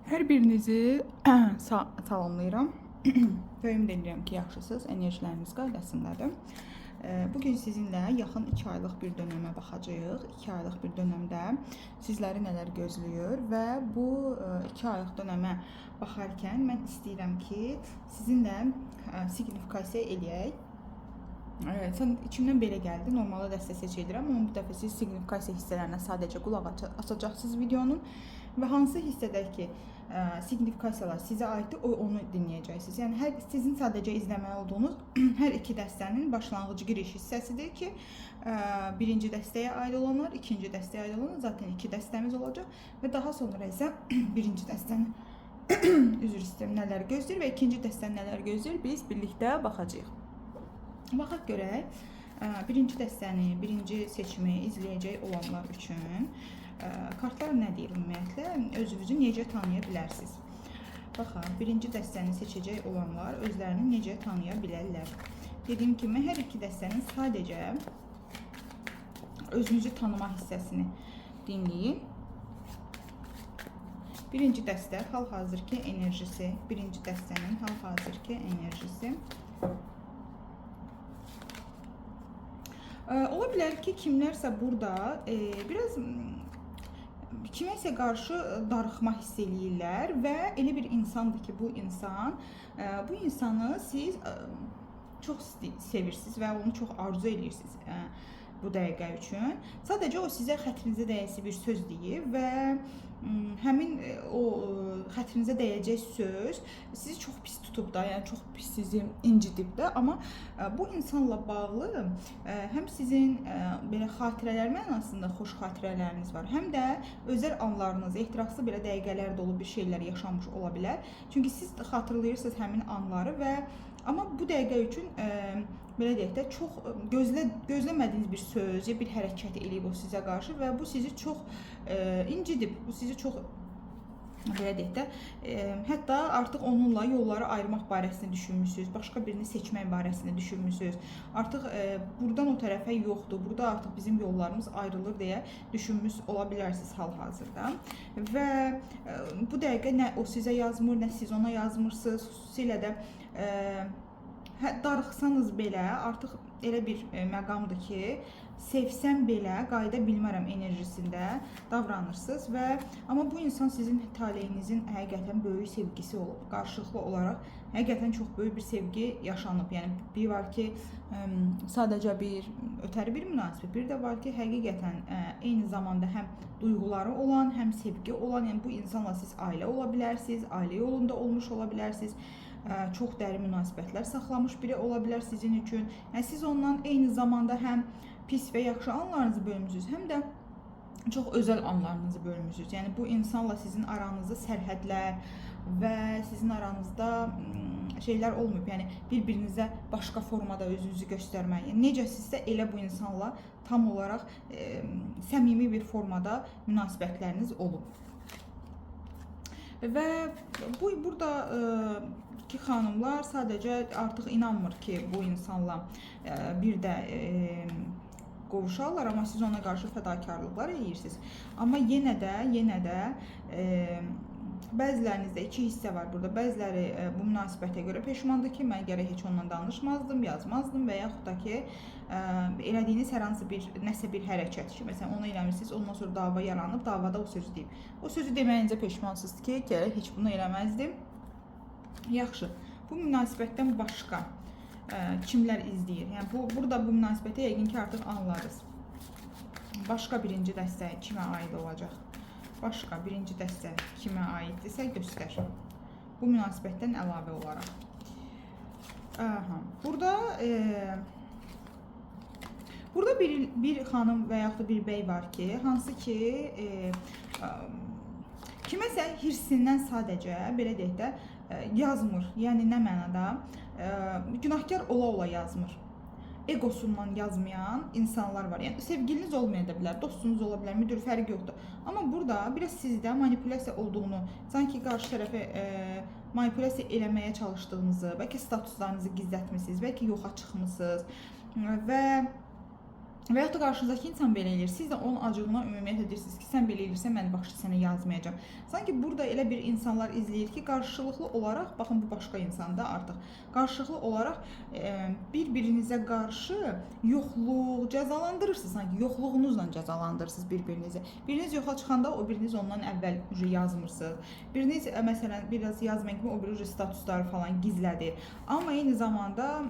Hər birinizi salamlayıram. Və ümid edirəm ki, yaxşısınız, enerjiləriniz qaydasındadır. Bugün sizinlə yaxın 2 aylıq bir dönəmə baxacağıq. 2 aylıq bir dönəmdə sizləri nələr gözləyir və bu 2 aylıq dönəmə baxarkən mən istəyirəm ki, sizinlə siqnifikasiya eləyək. Evet, sən içimdən belə gəldi. Normalda dəstə seçilirəm, amma bu dəfə siz siqnifikasiya hissələrinə sadəcə qulaq açacaqsınız videonun və hansı hissədə ki siqnifikasiyalar sizə aiddir, onu dinləyəcəksiniz. Yəni hər sizin sadəcə izləməli olduğunuz hər iki dəstənin başlanğıc giriş hissəsidir ki, birinci dəstəyə aid olanlar, ikinci dəstəyə aid olanlar, zaten iki dəstəmiz olacaq və daha sonra isə birinci dəstənin üzr istəyirəm, nələr gözləyir və ikinci dəstənin nələr gözləyir, biz birlikdə baxacağıq. Baxaq görək. Birinci dəstəni, birinci seçimi izləyəcək olanlar üçün kartlar nə deyir ümumiyyətlə? Özünüzü necə tanıya bilərsiniz? Baxaq, birinci dəstəni seçəcək olanlar özlərini necə tanıya bilərlər? Dediyim kimi, hər iki dəstənin sadəcə özünüzü tanıma hissəsini dinləyin. Birinci dəstə hal-hazırki enerjisi, birinci dəstənin hal-hazırki enerjisi. Ola bilər ki, kimlərsə burada biraz kiməsə qarşı darıxma hiss eləyirlər və elə bir insandır ki, bu insan, bu insanı siz çox sevirsiniz və onu çox arzu eləyirsiniz bu dəqiqə üçün. Sadəcə o sizə xətrinizə dəyəsi bir söz deyir və həmin o xətrinizə dəyəcək söz sizi çox pis tutub da, yəni çox pis sizi incidib də, amma bu insanla bağlı həm sizin belə xatirələr mənasında xoş xatirələriniz var, həm də özəl anlarınız, ehtiraslı belə dəqiqələr dolu bir şeylər yaşanmış ola bilər. Çünki siz xatırlayırsınız həmin anları və amma bu dəqiqə üçün belə deyək də, çox gözləmədiyiniz bir söz ya bir hərəkət eləyib o sizə qarşı və bu sizi çox incidib, bu sizi çox belə deyək də, hətta artıq onunla yolları ayırmaq barəsində düşünmüsünüz, başqa birini seçmək barəsində düşünmüsünüz. Artıq buradan o tərəfə yoxdur, burada artıq bizim yollarımız ayrılır deyə düşünmüş ola bilərsiniz hal-hazırda. Və bu dəqiqə nə o sizə yazmır, nə siz ona yazmırsınız, xüsusilə də darıxsanız belə artıq elə bir məqamdır ki, sevsəm belə qayıda bilmərəm enerjisində davranırsınız və amma bu insan sizin taleyinizin həqiqətən böyük sevgisi olub. Qarşılıqlı olaraq həqiqətən çox böyük bir sevgi yaşanıb. Yəni bir var ki, sadəcə bir ötəri bir münasibət, bir də var ki, həqiqətən eyni zamanda həm duyğuları olan, həm sevgi olan, yəni bu insanla siz ailə ola bilərsiniz, ailə yolunda olmuş ola bilərsiniz. Çox dərin münasibətlər saxlamış biri ola bilər sizin üçün. Yəni siz ondan eyni zamanda həm pis və yaxşı anlarınızı bölmüsünüz, həm də çox özəl anlarınızı bölmüsünüz. Yəni bu insanla sizin aranızda sərhədlər və sizin aranızda şeylər olmayıb. Yəni bir-birinizə başqa formada özünüzü göstərmək. Yəni necə sizsə elə bu insanla tam olaraq səmimi bir formada münasibətləriniz olub. Və bu burada ki xanımlar sadəcə artıq inanmır ki, bu insanla bir də qovuşarlar, amma siz ona qarşı fədakarlıqlar eləyirsiniz. Amma yenə də bəzilərinizdə iki hissə var burada. Bəziləri bu münasibətə görə peşmandır ki, mən gərək heç ondan danışmazdım, yazmazdım və yaxud da ki, elədiyiniz hər hansı bir nəsə bir hərəkət ki, məsələn onu eləmisiniz, ondan sonra dava yaranıb, davada o sözü deyib. O sözü deməyinizə peşmansınız ki, gərək heç bunu eləməzdim. Yaxşı, bu münasibətdən başqa kimlər izləyir? Yəni burada bu münasibətə yəqin ki, artıq anlarız. Başqa birinci dəstə kimə aid olacaq? Başqa birinci dəstə kimə aiddirsə göstər. Bu münasibətdən əlavə olaraq. Aha, burada burada bir xanım və yaxud da bir bəy var ki, hansı ki kiməsə hirsindən sadəcə belə deyək də yazmır. Yəni nə mənada? Günahkar ola-ola yazmır. Egosundan yazmayan insanlar var. Yəni sevgiliniz olmaya da bilər, dostunuz ola bilər, müdür fərqi yoxdur. Amma burada biraz sizdə manipulyasiya olduğunu, sanki qarşı tərəfə manipulyasiya eləməyə çalışdığınızı, bəlkə statuslarınızı gizlətmisiniz, bəlkə yoxa çıxmısınız və Və yaxud da qarşınızdakı insan belə eləyir. Siz də onun acığına ümumiyyətlə deyirsiniz ki, sən belə eləyirsən, mən başqa sənə yazmayacağam. Sanki burada elə bir insanlar izləyir ki, qarşılıqlı olaraq, baxın bu başqa insanda artıq, qarşılıqlı olaraq bir-birinizə qarşı yoxluq cəzalandırırsınız. Sanki yoxluğunuzla cəzalandırırsınız bir-birinizi. Biriniz yoxa çıxanda o biriniz ondan əvvəl yazmırsınız. Biriniz məsələn biraz yazmayan kimi o biri statusları falan gizlədir. Amma eyni zamanda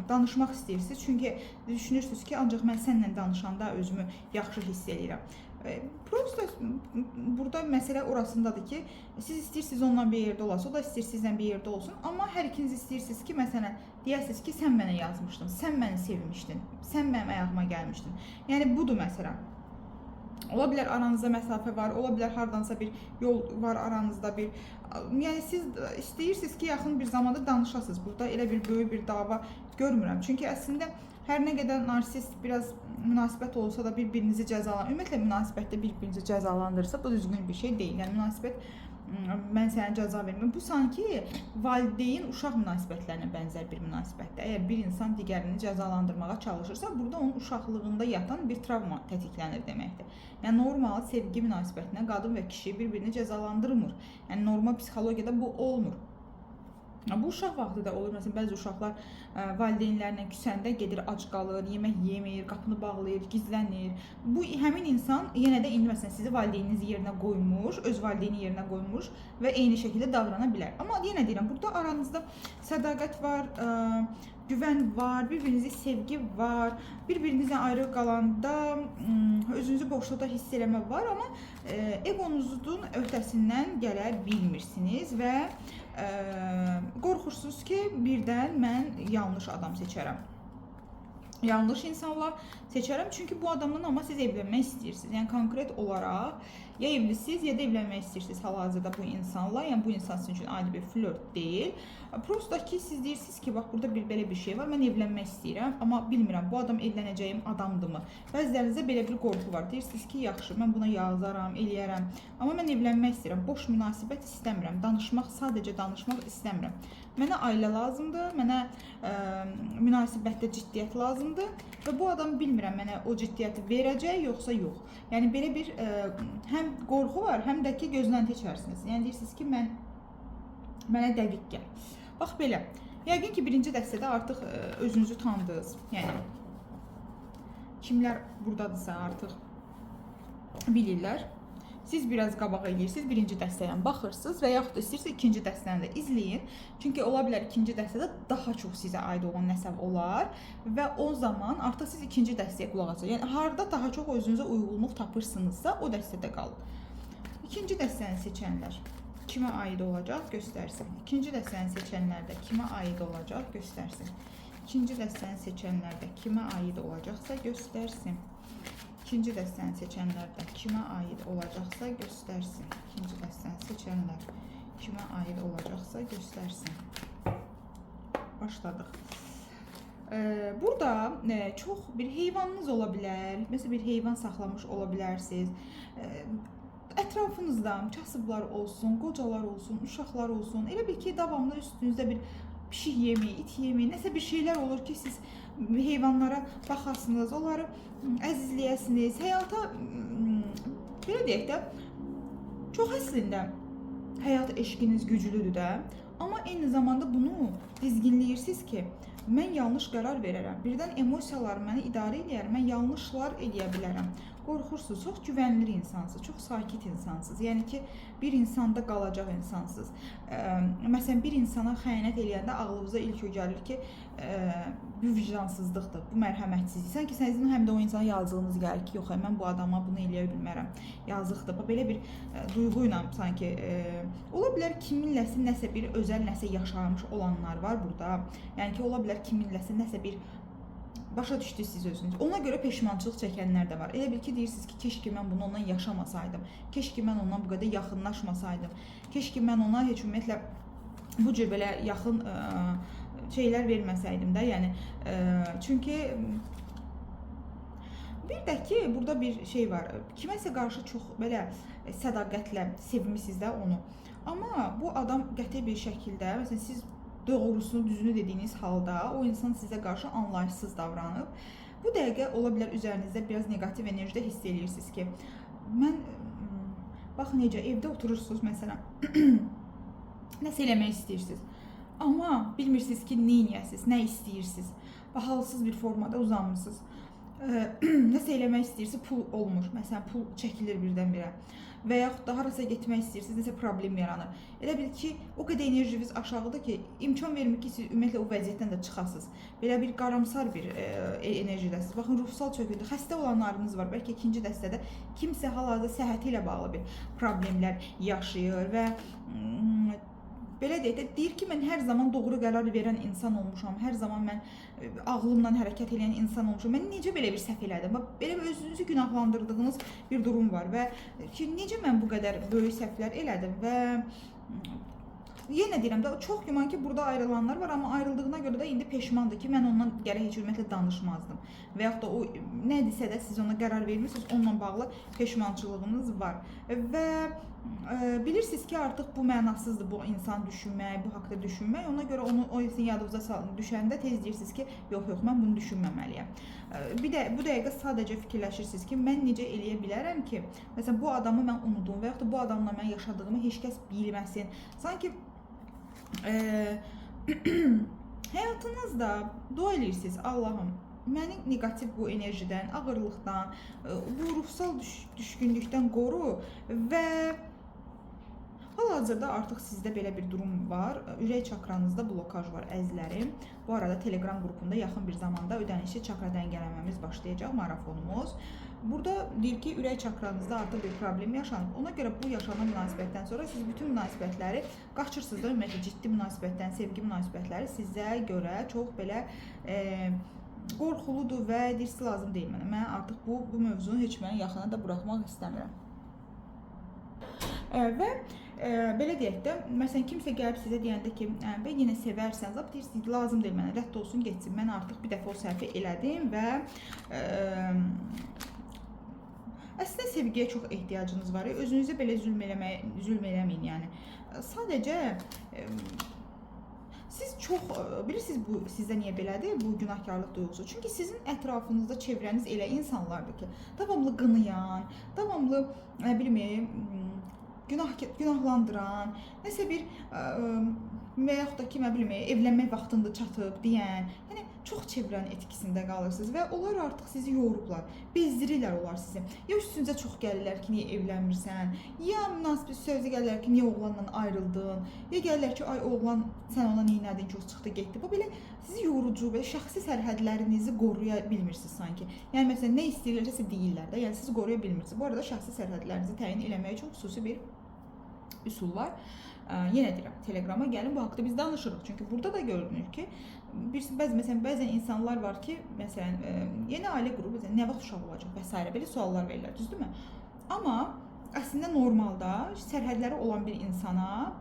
danışmaq istəyirsiniz. Çünki düşünürsünüz ki, ancaq mən sənlə danışanda özümü yaxşı hiss eləyirəm. Prosta burada məsələ orasındadır ki, siz istəyirsiniz onunla bir yerdə olasınız, o da istəyir sizlə bir yerdə olsun. Amma hər ikiniz istəyirsiniz ki, məsələn, deyəsiniz ki, sən mənə yazmışdın, sən məni sevmişdin, sən mənim ayağıma gəlmişdin. Yəni budur məsələ. Ola bilər aranızda məsafə var, ola bilər hardansa bir yol var aranızda bir. Yəni siz istəyirsiniz ki, yaxın bir zamanda danışasınız. Burada elə bir böyük bir dava görmürəm. Çünki əslində hər nə qədər narsist biraz münasibət olsa da bir-birinizi cəzalan, ümumiyyətlə münasibətdə bir-birinizi cəzalandırırsa bu düzgün bir şey deyil. Yəni münasibət mən sənə cəza vermirəm. Bu sanki valideyn uşaq münasibətlərinə bənzər bir münasibətdir. Əgər bir insan digərini cəzalandırmağa çalışırsa, burada onun uşaqlığında yatan bir travma tətiklənir deməkdir. Yəni normal sevgi münasibətinə qadın və kişi bir-birini cəzalandırmır. Yəni normal psixologiyada bu olmur. Bu uşaq vaxtı da olur. Məsələn, bəzi uşaqlar valideynlərlə küsəndə gedir ac qalır, yemək yemir, qapını bağlayır, gizlənir. Bu həmin insan yenə də indi məsələn sizi valideyniniz yerinə qoymuş, öz valideyni yerinə qoymuş və eyni şəkildə davrana bilər. Amma yenə deyirəm, burada aranızda sədaqət var, güvən var, bir-birinizə sevgi var, bir-birinizdən ayrı qalanda özünüzü boşluqda hiss eləmə var, amma egonuzun öhdəsindən gələ bilmirsiniz və qorxursunuz ki, birdən mən yanlış adam seçərəm. Yanlış insanla seçərəm, çünki bu adamla amma siz evlənmək istəyirsiniz. Yəni konkret olaraq ya evlisiniz, ya da evlənmək istəyirsiniz hal-hazırda bu insanla. Yəni bu insan sizin üçün adi bir flört deyil. Prosta ki, siz deyirsiniz ki, bax burada bir belə bir şey var, mən evlənmək istəyirəm, amma bilmirəm bu adam evlənəcəyim adamdırmı? Bəzilərinizdə belə bir qorxu var. Deyirsiniz ki, yaxşı, mən buna yazaram, eləyərəm, amma mən evlənmək istəyirəm, boş münasibət istəmirəm, danışmaq, sadəcə danışmaq istəmirəm. Mənə ailə lazımdır, mənə münasibətdə ciddiyyət lazımdır və bu adam bilmirəm mənə o ciddiyyəti verəcək yoxsa yox. Yəni belə bir həm qorxu var, həm də ki gözlənti içərisindəsiniz. Yəni deyirsiniz ki, mənə dəqiq gəl. Bax belə. Yəqin ki, birinci dəstədə artıq özünüzü tanıdınız. Yəni kimlər buradadırsa artıq bilirlər. Siz biraz qabaq eləyirsiniz, birinci dəstəyə baxırsınız və yaxud da istəyirsiniz ikinci dəstəni də izləyin. Çünki ola bilər ikinci dəstədə daha çox sizə aid olan nəsə olar və o zaman artıq siz ikinci dəstəyə qulaq asırsınız. Yəni harda daha çox özünüzə uyğunluq tapırsınızsa o dəstədə qalın. İkinci dəstəni seçənlər kimə aid olacaq göstərsin. İkinci dəstəni seçənlər də kimə aid olacaq göstərsin. İkinci dəstəni seçənlər də kimə aid olacaqsa göstərsin. İkinci dəstəni seçənlər də kimə aid olacaqsa göstərsin. İkinci dəstəni seçənlər kimə aid olacaqsa göstərsin. Başladıq. Burada çox bir heyvanınız ola bilər. Məsələn, bir heyvan saxlamış ola bilərsiniz. Ətrafınızda kasıblar olsun, qocalar olsun, uşaqlar olsun. Elə bil ki, davamlı üstünüzdə bir pişik yemi, it yemi, nəsə bir şeylər olur ki, siz heyvanlara baxasınız, onları əzizləyəsiniz. Həyata, belə deyək də, çox əslində həyat eşqiniz güclüdür də. Amma eyni zamanda bunu dizginləyirsiniz ki, mən yanlış qərar verərəm. Birdən emosiyalar məni idarə eləyər, mən yanlışlar eləyə bilərəm. Qorxursunuz, çox güvənilir insansınız, çox sakit insansınız. Yəni ki, bir insanda qalacaq insansınız. Məsələn, bir insana xəyanət eləyəndə ağlınıza ilk o gəlir ki, bu vicdansızlıqdır, bu mərhəmətsizlik. Sanki sizin həm də o insana yazığınız gəlir ki, yox, mən bu adama bunu eləyə bilmərəm. Yazıqdır. Bax, belə bir duyğu ilə sanki ola bilər kiminləsə nəsə bir özəl nəsə yaşamış olanlar var burada. Yəni ki, ola bilər kiminləsə nəsə bir başa düşdünüz siz özünüz. Ona görə peşmançılıq çəkənlər də var. Elə bil ki, deyirsiniz ki, keşke mən bunu ondan yaşamasaydım. Keşke mən ondan bu qədər yaxınlaşmasaydım. Keşke mən ona heç ümumiyyətlə bu cür belə yaxın şeylər verməsəydim də. Yəni çünki bir də ki, burada bir şey var. Kiməsə qarşı çox belə sədaqətlə sevmisiniz də onu. Amma bu adam qəti bir şəkildə, məsələn, siz doğrusunu, düzünü dediyiniz halda o insan sizə qarşı anlayışsız davranıb. Bu dəqiqə ola bilər üzərinizdə biraz neqativ enerji də hiss eləyirsiniz ki, mən bax necə evdə oturursunuz məsələn, nəsə eləmək istəyirsiniz. Amma bilmirsiniz ki, nə eləyəsiniz, nə istəyirsiniz və halsız bir formada uzanmısınız. Nəsə eləmək istəyirsiniz, pul olmur. Məsələn, pul çəkilir birdən-birə. Və yaxud da harasa getmək istəyirsiniz, nəsə problem yaranır. Elə bil ki, o qədər enerjiniz aşağıdır ki, imkan vermir ki, siz ümumiyyətlə o vəziyyətdən də çıxasınız. Belə bir qaramsar bir enerjidəsiniz. Baxın, ruhsal çöküntü, xəstə olanlarınız var. Bəlkə ikinci dəstədə kimsə hal-hazırda səhhəti ilə bağlı bir problemlər yaşayır və belə deyək də, deyir ki, mən hər zaman doğru qərar verən insan olmuşam, hər zaman mən ağlımla hərəkət eləyən insan olmuşam. Mən necə belə bir səhv elədim? Bax, belə bir özünüzü günahlandırdığınız bir durum var və ki, necə mən bu qədər böyük səhvlər elədim və yenə deyirəm də, çox güman ki, burada ayrılanlar var, amma ayrıldığına görə də indi peşmandır ki, mən ondan gərək heç ümumiyyətlə danışmazdım. Və yaxud da o nədirsə də siz ona qərar vermirsiniz, onunla bağlı peşmançılığınız var. Və bilirsiniz ki, artıq bu mənasızdır, bu insan düşünmək, bu haqda düşünmək. Ona görə onu o sizin yadınıza düşəndə tez deyirsiniz ki, yox, yox, mən bunu düşünməməliyəm. Bir də bu dəqiqə sadəcə fikirləşirsiniz ki, mən necə eləyə bilərəm ki, məsələn, bu adamı mən unudum və yaxud da bu adamla mən yaşadığımı heç kəs bilməsin. Sanki həyatınızda dua eləyirsiniz, Allahım, məni neqativ bu enerjidən, ağırlıqdan, bu ruhsal düşkünlükdən qoru və hal-hazırda artıq sizdə belə bir durum var. Ürək çakranızda blokaj var, əzizlərim. Bu arada Telegram qrupunda yaxın bir zamanda ödənişli çakra dəngələməmiz başlayacaq, marafonumuz. Burada deyir ki, ürək çakranızda artıq bir problem yaşanıb. Ona görə bu yaşanan münasibətdən sonra siz bütün münasibətləri qaçırsınız da, ümumiyyətlə ciddi münasibətdən, sevgi münasibətləri sizə görə çox belə qorxuludur və deyirsiz, lazım deyil mənə. Mən artıq bu mövzunu heç mənə yaxına da buraxmaq istəmirəm. Və belə deyək də, məsələn, kimsə gəlib sizə deyəndə ki, və yenə sevərsən, zap deyirsiniz, lazım deyil mənə, rədd olsun, getsin. Mən artıq bir dəfə o səhvi elədim və əslində sevgiyə çox ehtiyacınız var. Özünüzə belə zülm eləməyin, yəni. Sadəcə siz çox, bilirsiniz bu sizdə niyə belədir, bu günahkarlıq duyğusu? Çünki sizin ətrafınızda çevrəniz elə insanlardır ki, davamlı qınayan, davamlı, nə bilim, günahlandıran, nəsə bir və yaxud da ki, nə bilim, evlənmək vaxtında çatıb deyən, yəni çox çevrənin etkisində qalırsınız və onlar artıq sizi yorublar, bezdirirlər onlar sizi. Ya üstünüzə çox gəlirlər ki, niyə evlənmirsən, ya münasib sözü gəlirlər ki, niyə oğlanla ayrıldın, ya gəlirlər ki, ay oğlan, sən ona neynədin ki, o çıxdı, getdi. Bu belə sizi yorucu, belə şəxsi sərhədlərinizi qoruya bilmirsiniz sanki. Yəni məsələn, nə istəyirlərsə deyirlər də, yəni sizi qoruya bilmirsiniz. Bu arada şəxsi sərhədlərinizi təyin eləmək üçün xüsusi bir üsul var. Yenə deyirəm, Telegrama gəlin, bu haqda biz danışırıq. Çünki burada da görünür ki, bəzi məsələn, bəzən insanlar var ki, məsələn, yeni ailə qrupu, məsələn, nə vaxt uşaq olacaq və s. belə suallar verirlər, düzdürmü? Amma əslində normalda sərhədləri olan bir insana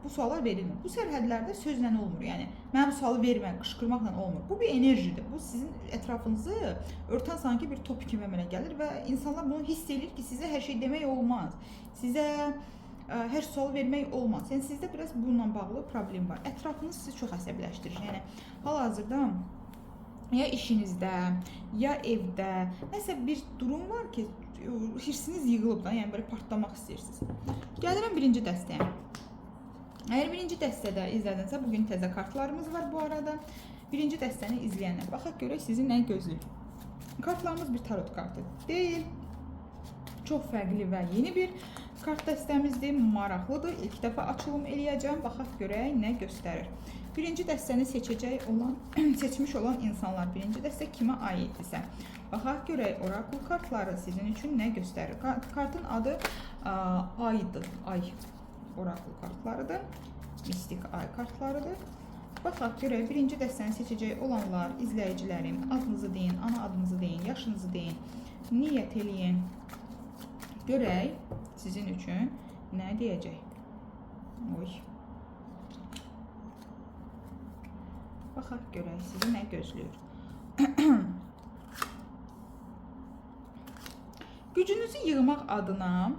bu suallar verilmir. Bu sərhədlərdə sözlə olmur. Yəni mənə bu sualı vermə, qışqırmaqla olmur. Bu bir enerjidir. Bu sizin ətrafınızı örtən sanki bir top kimi əmələ gəlir və insanlar bunu hiss edir ki, sizə hər şey demək olmaz. Sizə hər sual vermək olmaz. Yəni sizdə biraz bununla bağlı problem var. Ətrafınız sizi çox əsəbləşdirir. Yəni hal-hazırda ya işinizdə, ya evdə nəsə bir durum var ki, hirsiniz yığılıb da, yəni belə partlamaq istəyirsiniz. Gəlirəm birinci dəstəyə. Əgər birinci dəstədə izlədinsə, bugün təzə kartlarımız var bu arada. Birinci dəstəni izləyənlər, baxaq görək sizi nə gözləyir. Kartlarımız bir tarot kartı deyil. Çox fərqli və yeni bir kart dəstəmizdir, maraqlıdır. İlk dəfə açılım eləyəcəm. Baxaq görək nə göstərir. Birinci dəstəni seçəcək olan, seçmiş olan insanlar, birinci dəstə kimə aiddirsə. Baxaq görək orakul kartları sizin üçün nə göstərir. Kartın adı Aydır. Ay orakul kartlarıdır. Mistik ay kartlarıdır. Baxaq görək birinci dəstəni seçəcək olanlar, izləyicilərim, adınızı deyin, ana adınızı deyin, yaşınızı deyin, niyyət eləyin. Görək sizin üçün nə deyəcək. Oy. Baxaq görək sizi nə gözləyir. Gücünüzü yığmaq adına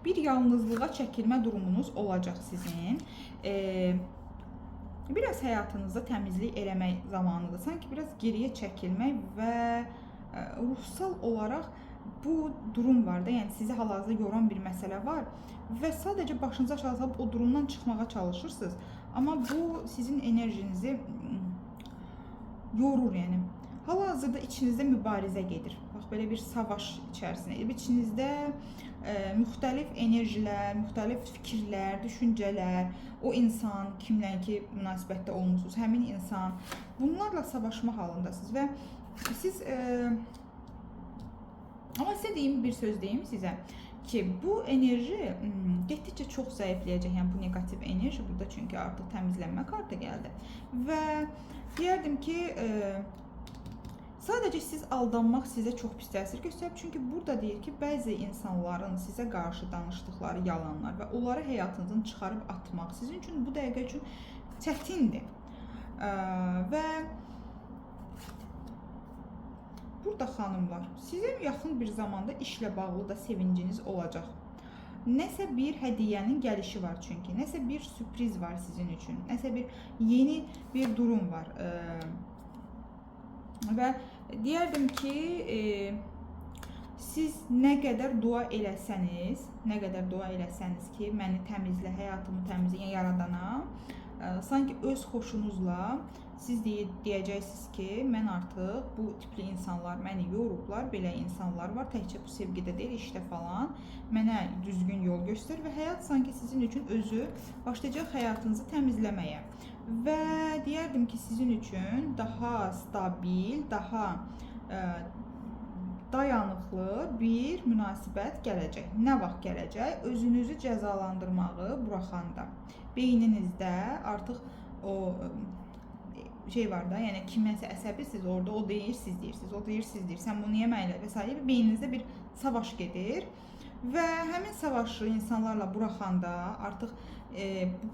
bir yalnızlığa çəkilmə durumunuz olacaq sizin. Biraz həyatınızda təmizlik eləmək zamanıdır. Sanki biraz geriyə çəkilmək və Ruhsal olaraq bu durum var da, yəni sizi hal-hazırda yoran bir məsələ var və sadəcə başınızı aşağı salıb o durumdan çıxmağa çalışırsınız. Amma bu sizin enerjinizi yorur, yəni. Hal-hazırda içinizdə mübarizə gedir. Bax, belə bir savaş içərisində. İçinizdə müxtəlif enerjilər, müxtəlif fikirlər, düşüncələr, o insan kimlə ki münasibətdə olmusunuz, həmin insan, bunlarla savaşma halındasınız və siz amma sizə deyim, bir söz deyim sizə ki, bu enerji getdikcə çox zəifləyəcək. Yəni bu neqativ enerji burada, çünki artıq təmizlənmə kartı gəldi. Və deyərdim ki, sadəcə siz aldanmaq sizə çox pis təsir göstərib. Çünki burada deyir ki, bəzi insanların sizə qarşı danışdıqları yalanlar və onları həyatınızdan çıxarıb atmaq sizin üçün bu dəqiqə üçün çətindir. Və burada xanımlar, sizin yaxın bir zamanda işlə bağlı da sevinciniz olacaq. Nəsə bir hədiyyənin gəlişi var çünki. Nəsə bir sürpriz var sizin üçün. Nəsə bir yeni bir durum var. Və deyərdim ki, siz nə qədər dua eləsəniz, nə qədər dua eləsəniz ki, məni təmizlə, həyatımı təmizlə, yəni yaradana, sanki öz xoşunuzla siz deyəcəksiniz ki, mən artıq bu tipli insanlar məni yorublar, belə insanlar var, təkcə bu sevgidə deyil, işdə falan, mənə düzgün yol göstər və həyat sanki sizin üçün özü başlayacaq həyatınızı təmizləməyə. Və deyərdim ki, sizin üçün daha stabil, daha dayanıqlı bir münasibət gələcək. Nə vaxt gələcək? Özünüzü cəzalandırmağı buraxanda. Beyninizdə artıq o şey var da, yəni kiməsə əsəbisiniz, orada o deyir, siz deyirsiniz, o deyir, siz deyir, sən bunu niyə mənə və s. Beyninizdə bir savaş gedir və həmin savaşı insanlarla buraxanda, artıq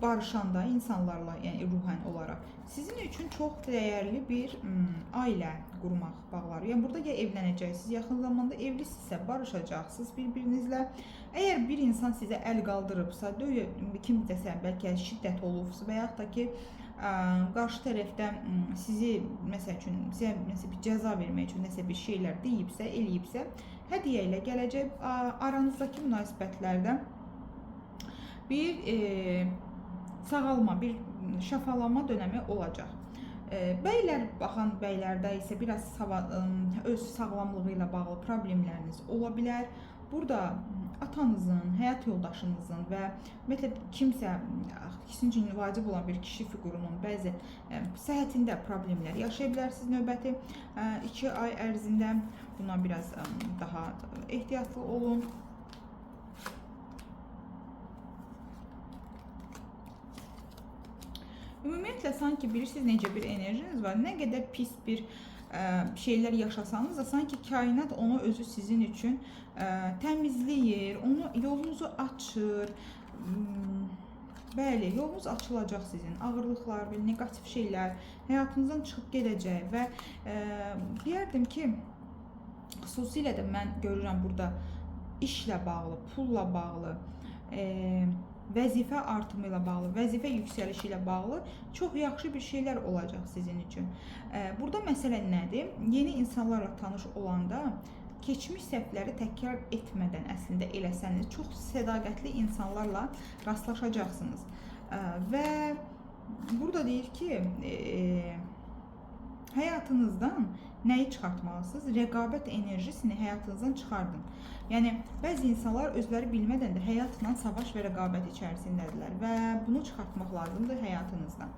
barışanda insanlarla, yəni ruhən olaraq sizin üçün çox dəyərli bir ailə qurmaq bağları. Yəni burada ya evlənəcəksiniz, yaxın zamanda evlisinizsə barışacaqsınız bir-birinizlə. Əgər bir insan sizə əl qaldırıbsa, kim desə bəlkə şiddət olubsa və yaxud da ki, qarşı tərəfdə sizi, məsəl üçün, sizə məsəl bir cəza vermək üçün nəsə bir şeylər deyibsə, eləyibsə, hədiyyə ilə gələcək. Aranızdakı münasibətlərdə bir sağalma, bir şəfalanma dönəmi olacaq. Bəylər, baxan bəylərdə isə biraz öz sağlamlığı ilə bağlı problemləriniz ola bilər. Burada atanızın, həyat yoldaşınızın və ümumiyyətlə kimsə, sizin üçün vacib olan bir kişi fiqurunun bəzi səhhətində problemlər yaşaya bilərsiniz növbəti 2 ay ərzində. Buna biraz daha ehtiyatlı olun. Ümumiyyətlə, sanki bilirsiniz necə bir enerjiniz var, nə qədər pis bir şeylər yaşasanız da sanki kainat onu özü sizin üçün təmizləyir, onu yolunuzu açır. Bəli, yolunuz açılacaq sizin. Ağırlıqlar, belə neqativ şeylər həyatınızdan çıxıb gedəcək və deyərdim ki, xüsusilə də mən görürəm burada işlə bağlı, pulla bağlı, vəzifə artımı ilə bağlı, vəzifə yüksəlişi ilə bağlı çox yaxşı bir şeylər olacaq sizin üçün. Burada məsələ nədir? Yeni insanlarla tanış olanda keçmiş səhvləri təkrar etmədən əslində eləsəniz, çox sədaqətli insanlarla rastlaşacaqsınız. Və burada deyir ki, həyatınızdan nəyi çıxartmalısınız? Rəqabət enerjisini həyatınızdan çıxardın. Yəni, bəzi insanlar özləri bilmədən də həyatla savaş və rəqabət içərisindədirlər və bunu çıxartmaq lazımdır həyatınızdan.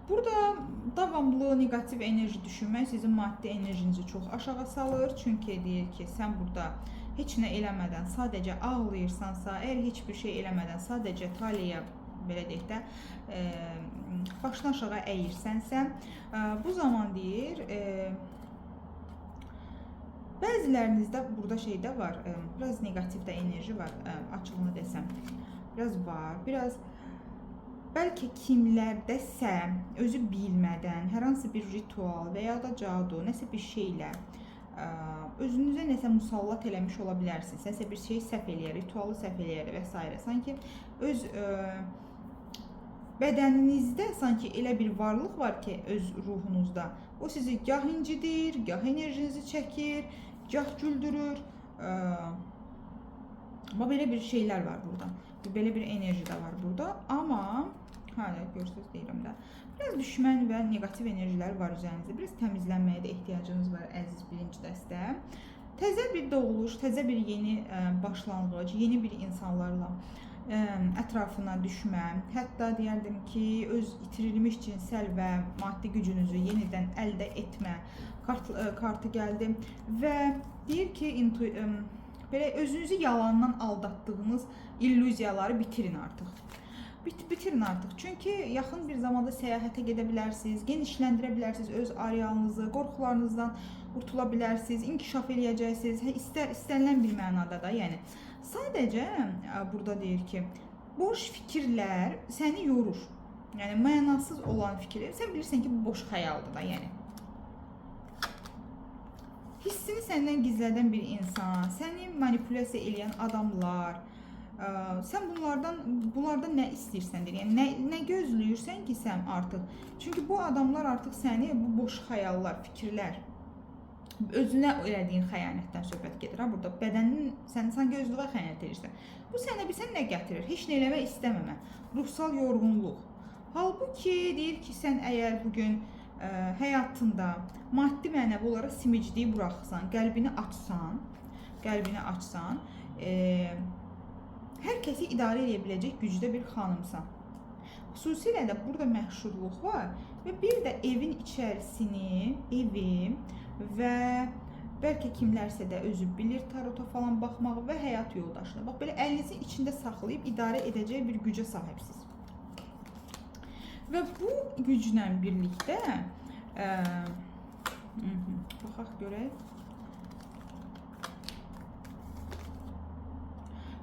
Burada davamlı neqativ enerji düşünmək sizin maddi enerjinizi çox aşağı salır. Çünki deyir ki, sən burada heç nə eləmədən sadəcə ağlayırsansa, əgər heç bir şey eləmədən sadəcə taleyə, belə deyək də, başdan aşağı əyirsənsə, bu zaman deyir, bəzilərinizdə burada şey də var, biraz neqativ də enerji var, açığını desəm, biraz var, biraz bəlkə kimlərdəsə özü bilmədən hər hansı bir ritual və ya da cadu, nəsə bir şeylə özünüzə nəsə musallat eləmiş ola bilərsiniz, nəsə bir şey səhv eləyər, ritualı səhv eləyər və s. Sanki öz Bədəninizdə sanki elə bir varlıq var ki, öz ruhunuzda. O sizi gah incidir, gah enerjinizi çəkir, gah güldürür. Amma belə bir şeylər var burada. Belə bir enerji də var burada. Amma hələ görürsüz deyirəm də. Biraz düşmən və neqativ enerjilər var üzərinizdə. Biraz təmizlənməyə də ehtiyacınız var əziz birinci dəstə. Təzə bir doğuluş, təzə bir yeni başlanğıc, yeni bir insanlarla ətrafına düşmə, hətta deyərdim ki, öz itirilmiş cinsəl və maddi gücünüzü yenidən əldə etmə kartı gəldi və deyir ki, belə özünüzü yalandan aldatdığınız illüziyaları bitirin artıq. Bitirin artıq. Çünki yaxın bir zamanda səyahətə gedə bilərsiniz, genişləndirə bilərsiniz öz arealınızı, qorxularınızdan qurtula bilərsiniz, inkişaf eləyəcəksiniz. İstənilən bir mənada da, yəni sadəcə burada deyir ki, boş fikirlər səni yorur. Yəni mənasız olan fikirlər, sən bilirsən ki, bu boş xəyaldır da, yəni. Hissini səndən gizlədən bir insan, səni manipulyasiya eləyən adamlar, sən bunlardan nə istəyirsən deyir. Yəni nə gözləyirsən ki sən artıq? Çünki bu adamlar artıq səni bu boş xəyallar, fikirlər, özünə elədiyin xəyanətdən söhbət gedir ha burada. Bədənin sən sanki özlüğə xəyanət edirsən. Bu sənə bilsən nə gətirir? Heç nə eləmək istəməmə, ruhsal yorğunluq. Halbuki deyir ki, sən əgər bugün həyatında maddi mənəvi olaraq simicliyi buraxsan, qəlbini açsan, hər kəsi idarə edə biləcək gücdə bir xanımsan. Xüsusilə də burada məşhurluq var və bir də evin içərisini, evi və bəlkə kimlərsə də özü bilir tarota falan baxmağı və həyat yoldaşını. Bax, belə əlinizin içində saxlayıb idarə edəcək bir gücə sahibsiniz. Və bu güclə birlikdə baxaq görək.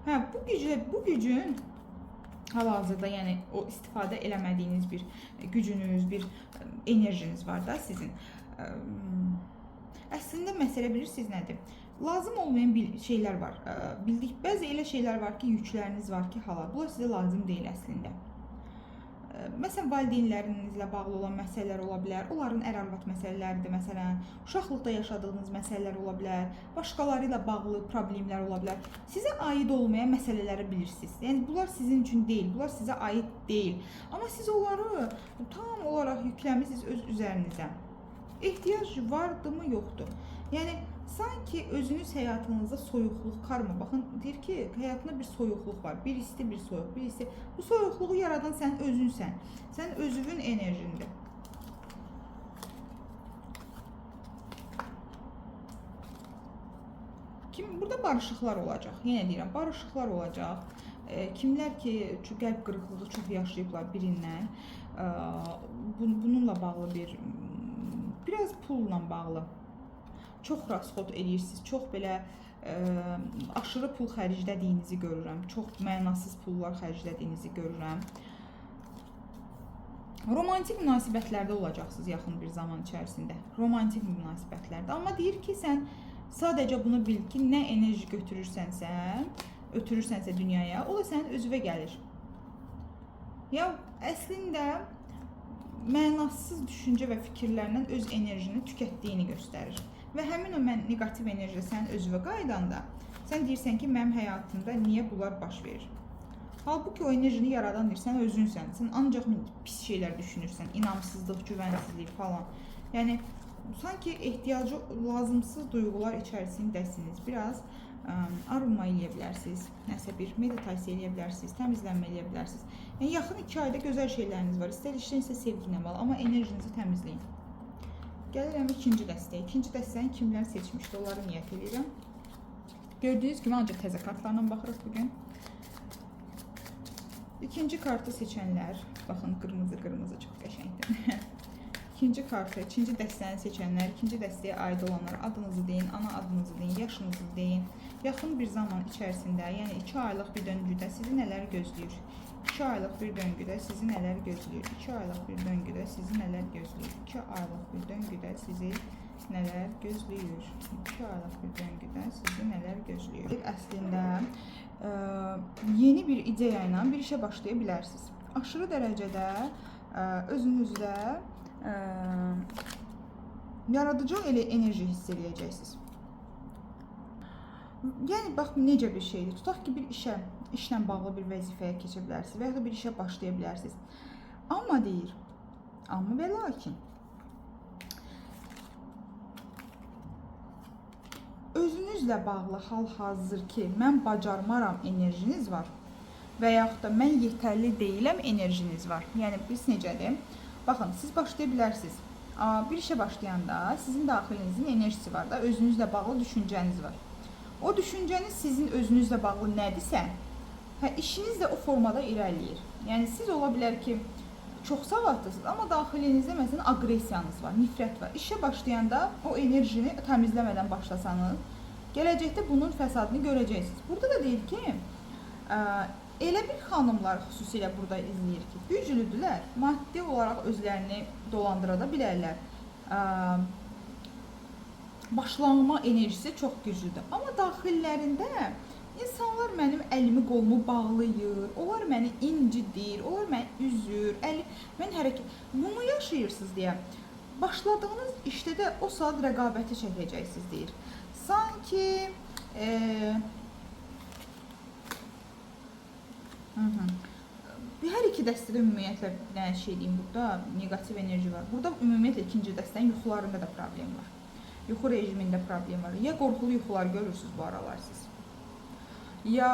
Hə, bu gücün hal-hazırda, yəni o istifadə eləmədiyiniz bir gücünüz, bir enerjiniz var da sizin. Əslində məsələ bilirsiniz nədir? Lazım olmayan bir şeylər var. Bildik, bəzi elə şeylər var ki, yükləriniz var ki, hala. Bunlar sizə lazım deyil əslində. Məsələn, valideynlərinizlə bağlı olan məsələlər ola bilər, onların ər-arvad məsələləridir, məsələn, uşaqlıqda yaşadığınız məsələlər ola bilər, başqaları ilə bağlı problemlər ola bilər. Sizə aid olmayan məsələləri bilirsiniz. Yəni, bunlar sizin üçün deyil, bunlar sizə aid deyil. Amma siz onları tam olaraq yükləmişsiniz öz üzərinizə. Ehtiyac vardımı, yoxdur. Yəni, sanki özünüz həyatınızda soyuqluq, karma, baxın, deyir ki, həyatında bir soyuqluq var. Bir isti, bir soyuq, bir isti. Bu soyuqluğu yaradan sən özünsən. Sən özünün enerjindir. Kim, burada barışıqlar olacaq. Yenə deyirəm, barışıqlar olacaq. Kimlər ki, qəlb qırıqlığı çox yaşayıblar birindən, bununla bağlı bir, biraz pulla bağlı çox rasxod eləyirsiniz, çox belə aşırı pul xərclədiyinizi görürəm, çox mənasız pullar xərclədiyinizi görürəm. Romantik münasibətlərdə olacaqsınız yaxın bir zaman içərisində. Romantik münasibətlərdə. Amma deyir ki, sən sadəcə bunu bil ki, nə enerji götürürsənsə, ötürürsənsə dünyaya, o da sənin özünə gəlir. Ya əslində mənasız düşüncə və fikirlərlə öz enerjini tükətdiyini göstərir. Və həmin o neqativ enerji sənin özünə qayıdanda, sən deyirsən ki, mənim həyatımda niyə bunlar baş verir? Halbuki o enerjini yaradan deyir, sən özünsən. Sən ancaq pis şeylər düşünürsən, inamsızlıq, güvənsizlik falan. Yəni, sanki ehtiyacı lazımsız duyğular içərisindəsiniz. Biraz arınma eləyə bilərsiniz, nəsə bir meditasiya eləyə bilərsiniz, təmizlənmə eləyə bilərsiniz. Yəni, yaxın 2 ayda gözəl şeyləriniz var. İstər işlə, istər sevgi ilə bağlı, amma enerjinizi təmizləyin. Gəlirəm ikinci dəstəyə. İkinci dəstəni kimlər seçmişdi, onları niyyət eləyirəm. Gördüyünüz kimi ancaq təzə kartlarla baxırıq bugün. İkinci kartı seçənlər, baxın qırmızı qırmızı çox qəşəngdir. İkinci kartı, ikinci dəstəni seçənlər, ikinci dəstəyə aid olanlar adınızı deyin, ana adınızı deyin, yaşınızı deyin. Yaxın bir zaman içərisində, yəni 2 aylıq bir döngüdə sizi nələr gözləyir? 2 aylıq bir döngüdə sizi nələr gözləyir? 2 aylıq bir döngüdə sizi nələr gözləyir? 2 aylıq bir döngüdə sizi nələr gözləyir? 2 aylıq bir döngüdə sizi nələr gözləyir? Əslində yeni bir ideya ilə bir işə başlaya bilərsiniz. Aşırı dərəcədə özünüzdə yaradıcı elə enerji hiss eləyəcəksiniz. Yəni bax necə bir şeydir. Tutaq ki, bir işə, işlə bağlı bir vəzifəyə keçə bilərsiniz və ya da bir işə başlaya bilərsiniz. Amma deyir, amma və lakin özünüzlə bağlı hal-hazır ki, mən bacarmaram enerjiniz var və yaxud da mən yetərli deyiləm enerjiniz var. Yəni biz necədir? Baxın, siz başlaya bilərsiniz. Bir işə başlayanda sizin daxilinizin enerjisi var da, özünüzlə bağlı düşüncəniz var. O düşüncəniz sizin özünüzlə bağlı nədirsə, hə, işiniz də o formada irəliləyir. Yəni siz ola bilər ki, çox savadlısınız, amma daxilinizdə məsələn aqressiyanız var, nifrət var. İşə başlayanda o enerjini təmizləmədən başlasanız, gələcəkdə bunun fəsadını görəcəksiniz. Burada da deyir ki, elə bir xanımlar xüsusilə burada izləyir ki, güclüdürlər, maddi olaraq özlərini dolandıra da bilərlər. Başlanma enerjisi çox güclüdür. Amma daxillərində insanlar mənim əlimi, qolumu bağlayır, onlar məni incidir, onlar məni üzür, mən hərəkət bunu yaşayırsınız deyə başladığınız işdə də o saat rəqabəti çəkəcəksiniz deyir. Sanki Hər iki dəstədə ümumiyyətlə nə şey deyim burada neqativ enerji var. Burada ümumiyyətlə ikinci dəstənin yuxularında da problem var. Yuxu rejimində problem var. Ya qorxulu yuxular görürsüz bu aralar siz. Ya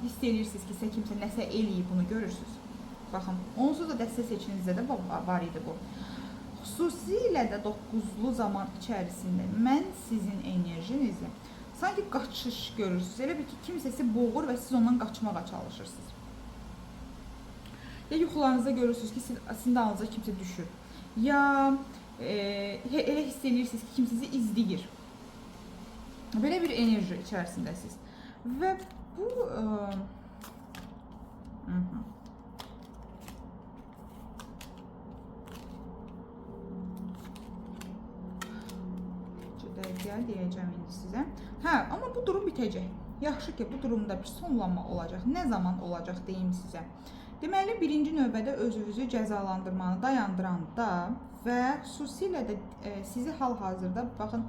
hiss edirsiniz ki, sizə kimsə nəsə eləyib, bunu görürsüz. Baxın, onsuz da dəstə seçinizdə də var idi bu. Xüsusilə də 9-lu zaman içərisində mən sizin enerjinizi sanki qaçış görürsüz. Elə bil ki, kimsə sizi boğur və siz ondan qaçmağa çalışırsınız. Ya yuxularınızda görürsünüz ki, sizin dalınıza kimsə düşür. Ya elə hiss edirsiniz ki, kimsə sizi izləyir. Belə bir enerji içərisindəsiniz. Və bu Dəqiqə deyəcəm indi sizə. Hə, amma bu durum bitəcək. Yaxşı ki, bu durumda bir sonlanma olacaq. Nə zaman olacaq deyim sizə. Deməli, birinci növbədə özünüzü cəzalandırmanı dayandıranda və xüsusilə də sizi hal-hazırda baxın,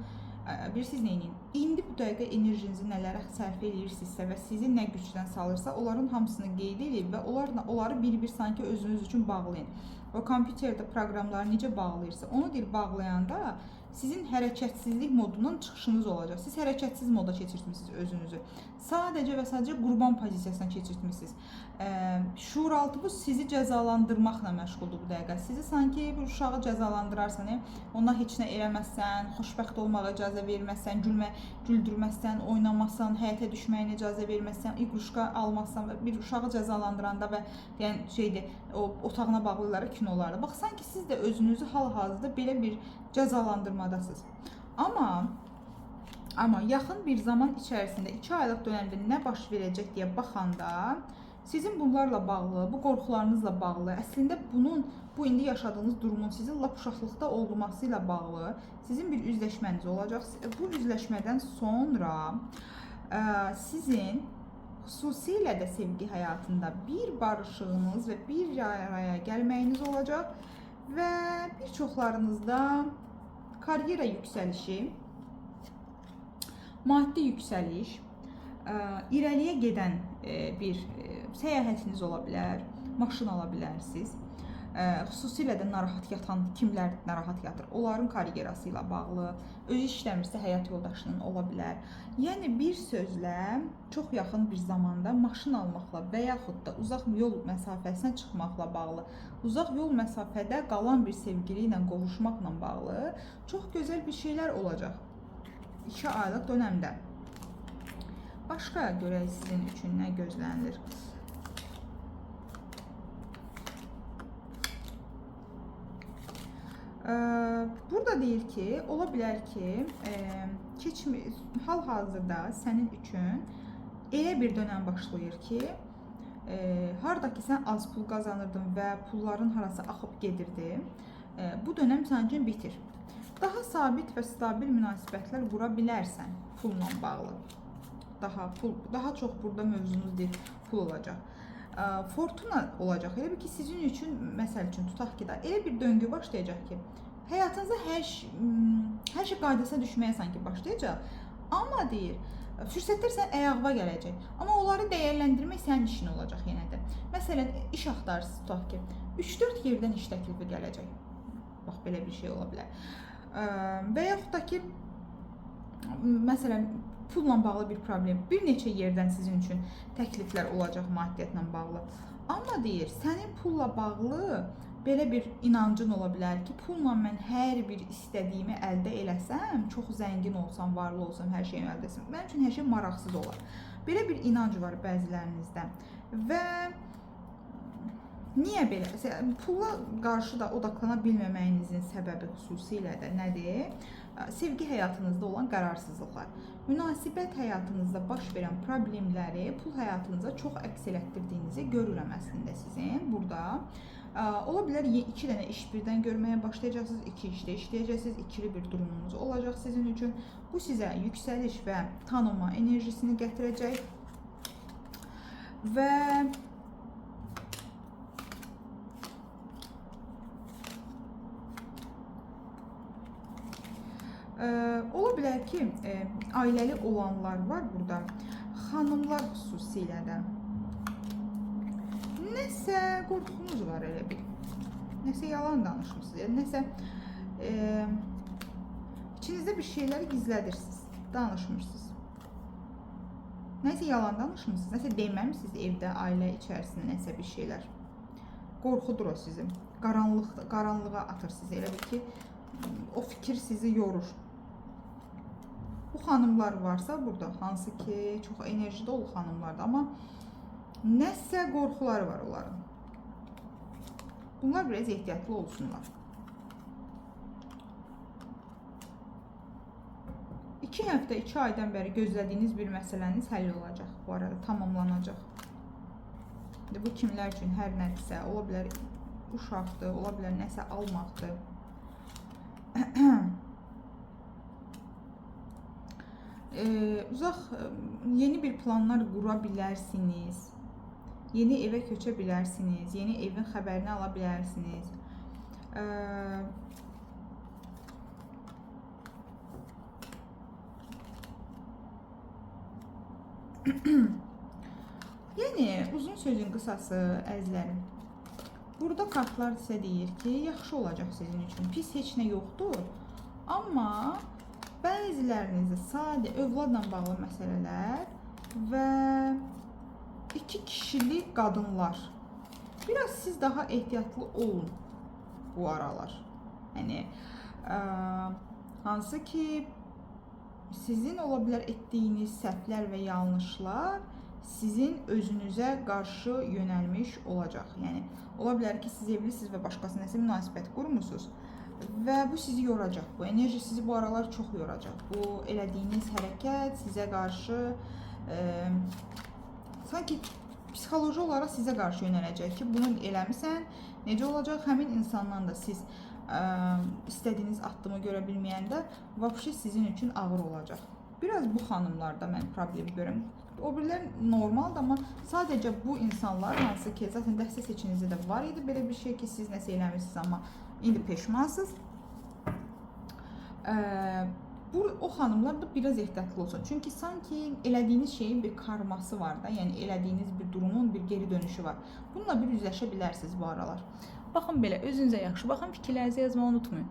bilirsiniz nə edin? İndi bu dəqiqə enerjinizi nələrə sərf eləyirsinizsə və sizi nə gücdən salırsa, onların hamısını qeyd edin və onları bir-bir sanki özünüz üçün bağlayın. O kompüterdə proqramları necə bağlayırsa, onu deyir bağlayanda sizin hərəkətsizlik modundan çıxışınız olacaq. Siz hərəkətsiz moda keçirtmisiniz özünüzü. Sadəcə və sadəcə qurban pozisiyasına keçirtmisiniz. Şuuraltı bu sizi cəzalandırmaqla məşğuldur bu dəqiqə. Sizi sanki bir uşağı cəzalandırarsan, ona heç nə eləməzsən, xoşbəxt olmağa icazə verməzsən, güldürməzsən, oynamazsan, həyətə düşməyinə icazə verməzsən, iqruşka almazsan və bir uşağı cəzalandıranda və yəni şeydir, o otağına bağlayırlar kinolarda. Bax, sanki siz də özünüzü hal-hazırda belə bir cəzalandırmadasınız. Amma yaxın bir zaman içərisində 2 aylıq dönəmdə nə baş verəcək deyə baxanda sizin bunlarla bağlı, bu qorxularınızla bağlı, əslində bunun, bu indi yaşadığınız durumun sizin lap uşaqlıqda olması ilə bağlı sizin bir üzləşməniz olacaq. Bu üzləşmədən sonra sizin xüsusilə də sevgi həyatında bir barışığınız və bir araya gəlməyiniz olacaq və bir çoxlarınızda karyera yüksəlişi, maddi yüksəliş, irəliyə gedən bir səyahətiniz ola bilər, maşın ala bilərsiniz. Xüsusilə də narahat yatan, kimlər narahat yatır, onların karyerası ilə bağlı, özü işləmirsə həyat yoldaşının ola bilər. Yəni bir sözlə çox yaxın bir zamanda maşın almaqla və yaxud da uzaq yol məsafəsinə çıxmaqla bağlı, uzaq yol məsafədə qalan bir sevgili ilə qovuşmaqla bağlı çox gözəl bir şeylər olacaq 2 aylıq dönəmdə. Başqa görək sizin üçün nə gözlənilir. Burada deyir ki, ola bilər ki, hal-hazırda sənin üçün elə bir dönəm başlayır ki, harda ki sən az pul qazanırdın və pulların harasa axıb gedirdi, bu dönəm sənin üçün bitir. Daha sabit və stabil münasibətlər qura bilərsən pulla bağlı. Daha çox burada mövzumuz deyil, pul olacaq. Fortuna olacaq. Elə bil ki, sizin üçün, məsəl üçün tutaq ki, da elə bir döngü başlayacaq ki, həyatınızda hər şey qaydasına düşməyə sanki başlayacaq. Amma deyir, fürsətlər sənin ayağına gələcək. Amma onları dəyərləndirmək sənin işin olacaq yenə də. Məsələn, iş axtarırsınız, tutaq ki, 3-4 yerdən iş təklifi gələcək. Bax belə bir şey ola bilər. Və yaxud da ki, məsələn, pulla bağlı bir problem, bir neçə yerdən sizin üçün təkliflər olacaq maddiyyatla bağlı. Amma deyir, sənin pulla bağlı belə bir inancın ola bilər ki, pulla mən hər bir istədiyimi əldə eləsəm, çox zəngin olsam, varlı olsam, hər şeyimi əldə etsəm, mənim üçün hər şey maraqsız olar. Belə bir inanc var bəzilərinizdə. Və niyə belə? Məsələn, pula qarşı da odaklana bilməməyinizin səbəbi xüsusilə də nədir? Sevgi həyatınızda olan qərarsızlıqlar. Münasibət həyatınızda baş verən problemləri pul həyatınıza çox əks elətdirdiyinizi görürəm əslində sizin burada. Ola bilər 2 dənə iş birdən görməyə başlayacaqsınız, 2 işdə işləyəcəksiniz, ikili bir durumunuz olacaq sizin üçün. Bu sizə yüksəliş və tanınma enerjisini gətirəcək. Və ola bilər ki, ailəli olanlar var burada. Xanımlar xüsusilə də. Nəsə qorxunuz var elə bil. Nəsə yalan danışmısınız. Yəni nəsə içinizdə bir şeyləri gizlədirsiniz, danışmırsınız. Nəsə yalan danışmısınız, nəsə deməmisiniz evdə, ailə içərisində nəsə bir şeylər. Qorxudur o sizi. Qaranlığa atır sizi. Elə bil ki, o fikir sizi yorur. Bu xanımlar varsa burada, hansı ki çox enerji dolu xanımlardır, amma nəsə qorxuları var onların. Bunlar biraz ehtiyatlı olsunlar. 2 həftə, 2 aydan bəri gözlədiyiniz bir məsələniz həll olacaq. Bu arada tamamlanacaq. Bu kimlər üçün hər nədirsə, ola bilər uşaqdır, ola bilər nəsə almaqdır. Uzaq yeni bir planlar qura bilərsiniz. Yeni evə köçə bilərsiniz. Yeni evin xəbərini ala bilərsiniz. Yəni uzun sözün qısası əzizlərim. Burada kartlar sizə deyir ki, yaxşı olacaq sizin üçün. Pis heç nə yoxdur. Amma bəzilərinizdə sadə övladla bağlı məsələlər və 2 kişili qadınlar. Biraz siz daha ehtiyatlı olun bu aralar. Yəni hansı ki sizin ola bilər etdiyiniz səhvlər və yanlışlar sizin özünüzə qarşı yönəlmiş olacaq. Yəni ola bilər ki, siz evlisiniz və başqasına nəsə münasibət qurmusunuz və bu sizi yoracaq. Bu enerji sizi bu aralar çox yoracaq. Bu elədiyiniz hərəkət sizə qarşı sanki psixoloji olaraq sizə qarşı yönələcək ki, bunu eləmisən, necə olacaq? Həmin insandan da siz istədiyiniz addımı görə bilməyəndə vəbşi sizin üçün ağır olacaq. Biraz bu xanımlarda mən problem görürəm. O birilər normaldır, amma sadəcə bu insanlar hansı ki, zaten dəstə seçinizdə də var idi belə bir şey ki, siz nəsə eləmisiniz, amma indi peşmansınız. Bu o xanımlar da biraz ehtiyatlı olsun. Çünki sanki elədiyiniz şeyin bir karması var da, yəni elədiyiniz bir durumun bir geri dönüşü var. Bununla bir üzləşə bilərsiniz bu aralar. Baxın belə, özünüzə yaxşı baxın, fikirlərinizi yazmağı unutmayın.